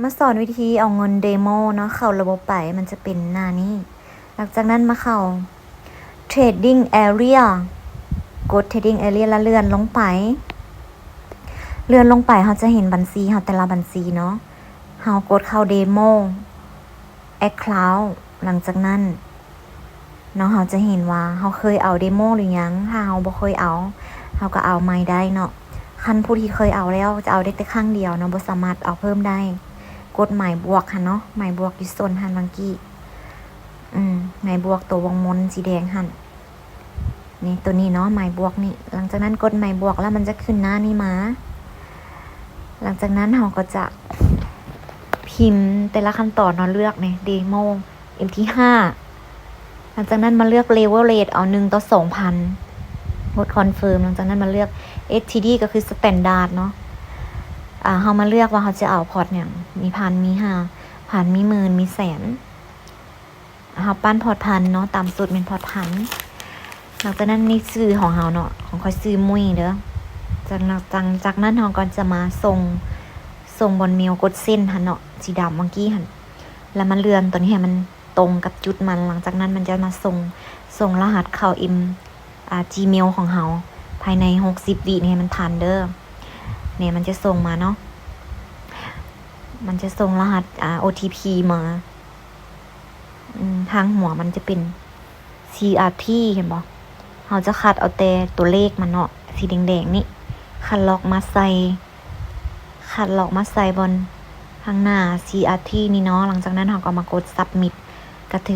ມາສອນວິທີເອົາເງິນເດໂມເນາະ ເຂົ້າລະບົບໄປ ມັນຈະເປັນໜ້ານີ້. ຫຼັງຈາກນັ້ນມາເຂົ້າ Trading Area ກົດ Trading Area ແລ້ວເລື່ອນລົງໄປ. ເລື່ອນລົງໄປ ເຮົາຈະເຫັນບັນຊີເຮົາແຕ່ລະບັນຊີເນາະ. ເຮົາກົດເຂົ້າເດໂມ Account ຫຼັງຈາກນັ້ນເນາະ ເຮົາຈະເຫັນວ່າເຮົາເຄີຍເອົາເດໂມຫຼືຍັງ. ຖ້າເຮົາບໍ່ເຄີຍເອົາ ເຮົາກໍເອົາໃໝ່ໄດ້ເນາະ. ຄັນຜູ້ທີ່ເຄີຍເອົາແລ້ວ ຈະເອົາໄດ້ແຕ່ຄັ້ງດຽວເນາະ ບໍ່ສາມາດເອົາເພີ່ມໄດ້. ກົດໝາຍບວກຫັ້ນເນາະ ໝາຍບວກຢູ່ສົ້ນຫັ້ນຫວ່າງກີ້ ອືມ ໝາຍບວກຕົວວົງມົນສີແດງຫັ້ນ. ນີ້ ຕົວນີ້ເນາະ ໝາຍບວກນີ້. ຫຼັງຈາກນັ້ນກົດໝາຍບວກແລ້ວມັນຈະຂຶ້ນໜ້ານີ້ມາ. ຫຼັງຈາກນັ້ນເຮົາກໍຈະພິມແຕ່ລະຂັ້ນຕອນເນາະ ເລືອກນີ້ ເດໂມ ເອັມທີຫ້າ. ຫຼັງຈາກນັ້ນມາເລືອກ Leverage ເອົາໜຶ່ງຕໍ່ສອງພັນ ກົດ Confirm. ຫຼັງຈາກນັ້ນມາເລືອກ ເອສທີດີ ກໍຄື Standard ເນາະ. ອາ ເຮົາມາເລືອກວ່າເຮົາຈະເອົາພອດຫຍັງ ມີພັນ ມີຫ້າພັນ ມີໝື່ນ ມີແສນ. ເຮົາປັ້ນພອດພັນເນາະ ຕາມສູດແມ່ນພອດພັນ. ຫຼັງຈາກນັ້ນນີ້ຊື່ຂອງເຮົາເນາະ ຂອງຂ້ອຍຊື່ມຸ້ຍເດີ. ຈາກນັ້ນ ຈາກ ຈາກນັ້ນເຮົາກໍຈະມາສົ່ງ ສົ່ງບ່ອນເມວກົດເຊັນຫັ້ນເນາະ ສີດຳຫວ່າງກີ້ຫັ້ນ ແລ້ວມາເລື່ອນຕົວນີ້ໃຫ້ມັນຕົງກັບຈຸດມັນ. ຫຼັງຈາກນັ້ນມັນຈະມາສົ່ງ ສົ່ງລະຫັດເຂົ້າ M ອ່າ Gmail ຂອງເຮົາ ພາຍໃນຫົກສິບວິນີ້ໃຫ້ມັນທັນເດີ. ນີ້ມັນຈະສົ່ງມາເນາະ ມັນຈະສົ່ງລະຫັດ ອ່າ ໂອທີພີ ມາ. ອືມ ທາງຫົວມັນຈະເປັນ ຊີອາທີ ເຫັນບໍ່? ເຮົາຈະຄັດເອົາແຕ່ຕົວເລກມັນເນາະ ສີແດງໆນີ້ ຄັດລອກມາໃສ່ ຄັດລອກມາໃສ່ບ່ອນທາງໜ້າ ຊີອາທີ ນີ້ເນາະ. ຫຼັງຈາກນັ້ນເຮົາກໍມາກົດ Submit ກໍຖື